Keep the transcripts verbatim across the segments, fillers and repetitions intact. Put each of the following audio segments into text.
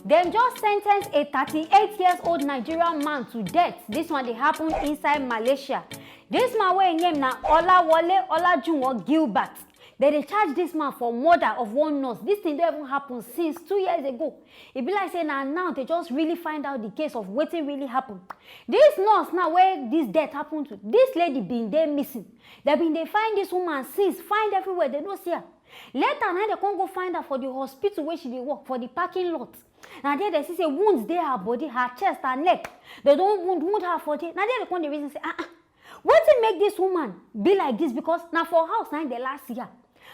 Dem just sentence a thirty-eight years old Nigerian man to death. This one dey happen inside Malaysia. This man wey im name na Olawole Olajuwon Gilbert. Dem dey charge this man for murder of one nurse. This thing don even happen since two years ago. E be like say na now dem just really find out the case of wetin really happen. This nurse now wey this death happen to, this lady bin dey missing. Dem bin dey find this woman since, find everywhere, dem no see her. Later na dem come go find her for the hospital wey she dey work, for the parking lot. Na there dem see say wounds dey her body, her chest, her neck. Dem don wound wound her for there. Na there dem come dey reason say, ah ah, wetin make this woman be like this, because na for house na im dem last see her.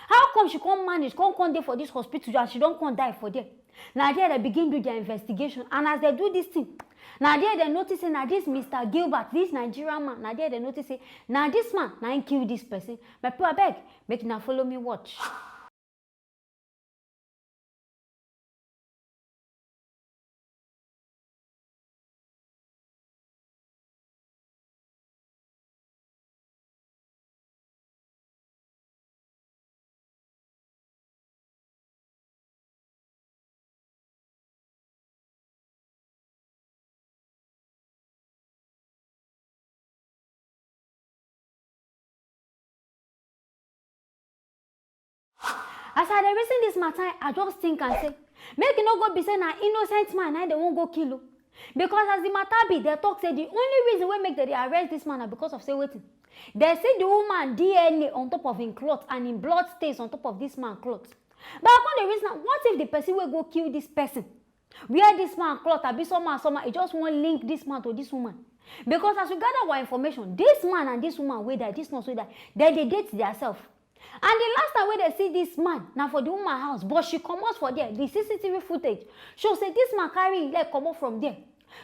How come she come manage come come dey for this hospital and she don come die for there? Na there dem begin do their investigation, and as dem do this thing, na there dem notice say na this Mister Gilbert, this Nigerian man, na there dem notice say na this man na im kill this person. My people, abeg, make una follow me watch. As I dey reason this matter, I just think and say, make e no go be say na innocent man na dem wan go kill o. Because as the matter be, dem talk say the only reason wey make dem dey arrest this man na because of say wetin? Dem see the woman D N A on top of im cloth and im blood stains on top of this man cloth. But I come dey reason am, what if the person wey go kill this person wear this man cloth, abi somehow somehow e just wan link this man to this woman? Because as we gather our information, this man and this woman wey die, this nurse wey die, dem dey date their self. And the last time wey dem see this man na for the woman house, but she comot for there. The C C T V footage show say this man carry im leg comot from there.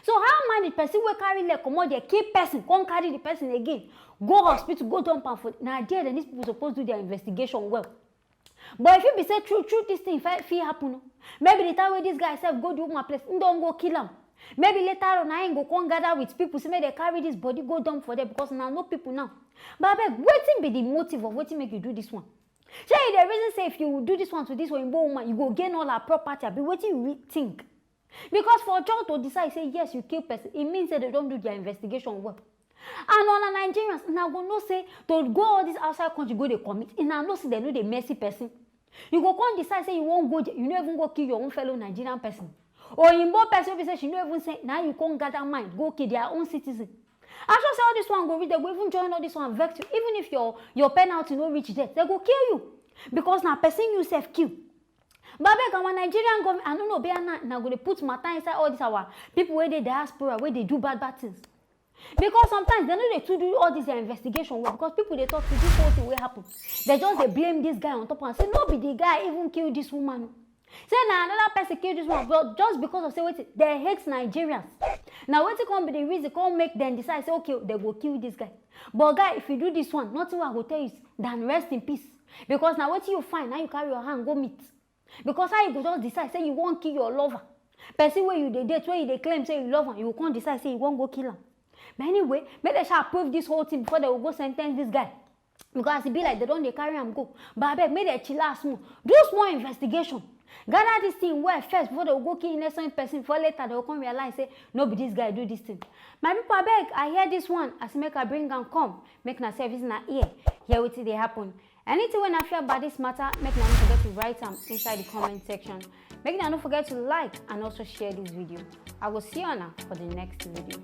So how man, the person wey carry leg comot there, kill person, come carry the person again go hospital, go dump am for, na there dem, these people suppose do their investigation well. But if e be say true true this thing fit fit happen o, maybe the time wey this guy sef go the woman place, im don go kill am. Maybe later on na im go come gather with people say make dem carry this body go dump for there, because una know people now. But abeg, wetin be the motive of wetin make you do this one? Shey you dey reason say if you do this one to this oyinbo woman, you go gain all her property, abi wetin you really think? Because for John to decide say yes, you kill person, e mean say dem don do their investigation well. And una Nigerians, una go know say to go all this outside country go dey commit, una know say dem no dey mercy person. You go come decide say you wan go there, you no even go kill your own fellow Nigerian person. Oyinbo person wey be say she no even say, na you come gather mind go kill their own citizen. I sure say all this one go reach, dem go even join all this one vex you. Even if your your penalty no reach death, dem go kill you, because na person you sef kill. But abeg, our Nigerian government, I no know, be na na go dey put matter inside all this our people wey dey diaspora wey dey do bad bad things. Because sometimes dem no dey too do all this their investigation well, because people dey talk say this whole thing wey happen, dem just dey blame this guy on top and say no be the guy even kill this woman o. Say na another person kill this woman, but just because of say wetin, dem hate Nigerians. Na wetin come be the reason come make dem decide say okay, dem go kill this guy. But guy, if you do this one, nothing wey I go tell you is than rest in peace. Because na wetin you find, na you carry your hand go meet. Because how you go just decide say you wan kill your lover? Person wey you dey date, wey you dey claim say you love am, you go come decide say you wan go kill am. But anyway, make dem sha prove this whole thing before dem go go sentence this guy. Because as e be like dem don dey carry am go. But abeg, make dem chillax small. Do small investigation. Gather this thing well first before dem go kill innocent person, before later dem go come realize say no be this guy do this thing. My people, abeg, I hear this one, as make I bring am come, make una service na ear, hear wetin dey happen. Anything wey una feel about this matter, make una no forget to write am inside the comment section. Make una no forget to like and also share this video. I go see una for the next video.